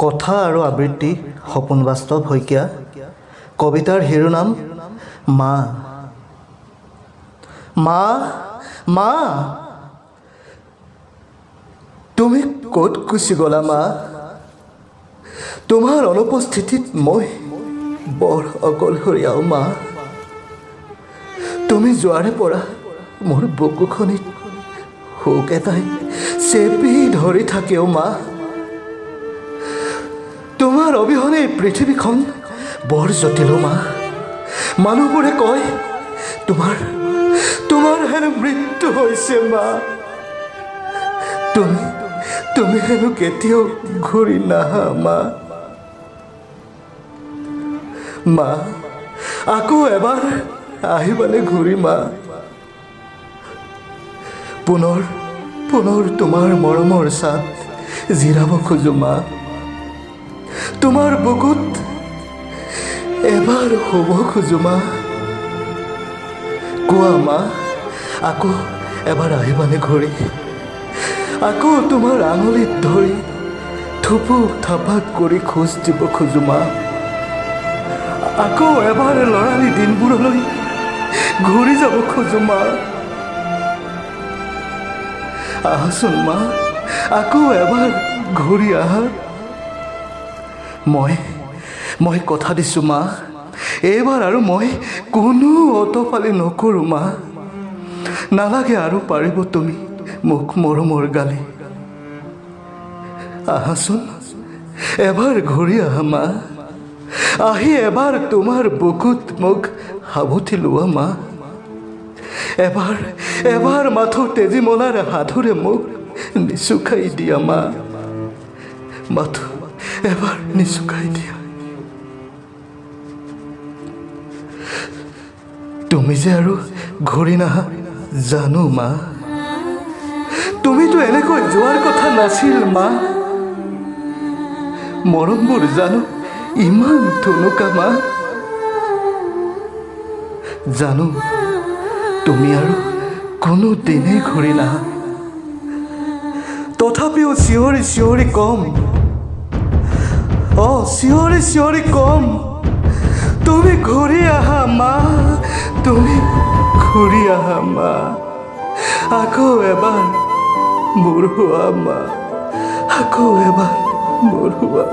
কথা আৰু আবৃত্তি সপোন বাস্তৱ শইকীয়া। কবিতাৰ শিৰোনাম মা। মা, মা, তুমি ক'ত গুচি গ'লা মা? তোমাৰ অনুপস্থিতিত মই বৰ অকলশৰীয়াও মা। তুমি যোৱাৰে পৰা মোৰ বুকুখনিত শোক এটাই চেপি ধৰি থাকেও মা। তোমাৰ অবিহনে এই পৃথিৱীখন বৰ জটিল মা। মানুহবোৰে কয় তোমাৰ হেনো মৃত্যু হৈছে মা। তুমি হেনো কেতিয়াও ঘূৰি নাহা মা। মা, আকৌ এবাৰ আহিবানে ঘূৰি মা? পুনৰ পুনৰ তোমাৰ মৰমৰ ছাঁত জিৰাব খোজো মা। তোমাৰ বুকুত এবাৰ শুব খোজো মা। কোৱা মা, আকৌ এবাৰ আহিবানে ঘূৰি? আকৌ তোমাৰ আঙুলিত ধৰি থুপুক থাপাক কৰি খোজ দিব খোজো মা। আকৌ এবাৰ ল'ৰালি দিনবোৰলৈ ঘূৰি যাব খোজো মা। আহাচোন মা, আকৌ এবাৰ ঘূৰি আহা। মই কথা দিছোঁ মা, এইবাৰ আৰু মই কোনো অতপালি নকৰোঁ মা। নালাগে আৰু পাৰিব তুমি মোক মৰমৰ গালি। আহাচোন, এবাৰ ঘূৰি আহা মা। আহি এবাৰ তোমাৰ বুকুত মোক সাৱটি লোৱা মা। এবাৰ এবাৰ মাথো তেজীমলাৰ সাধুৰে মোক নিচুকাই দিয়া মা। মাথো এবাৰ নিচুকাই দিয়া। তুমি যে আৰু ঘূৰি নাহা জানো মা। তুমিতো এনেকৈ যোৱাৰ কথা নাছিল মা। মৰমবোৰ জানো ইমান থুনুকা মা। জানো তুমি আৰু কোনো দিনেই ঘূৰি নাহা। তথাপিও চিঞৰি চিঞৰি কম, অ চিঞৰি চিঞৰি কম, তুমি ঘূৰি আহা মা, তুমি ঘূৰি আহা মা। আকৌ এবাৰ মোৰ হোৱা মা, আকৌ এবাৰ মোৰ হোৱা।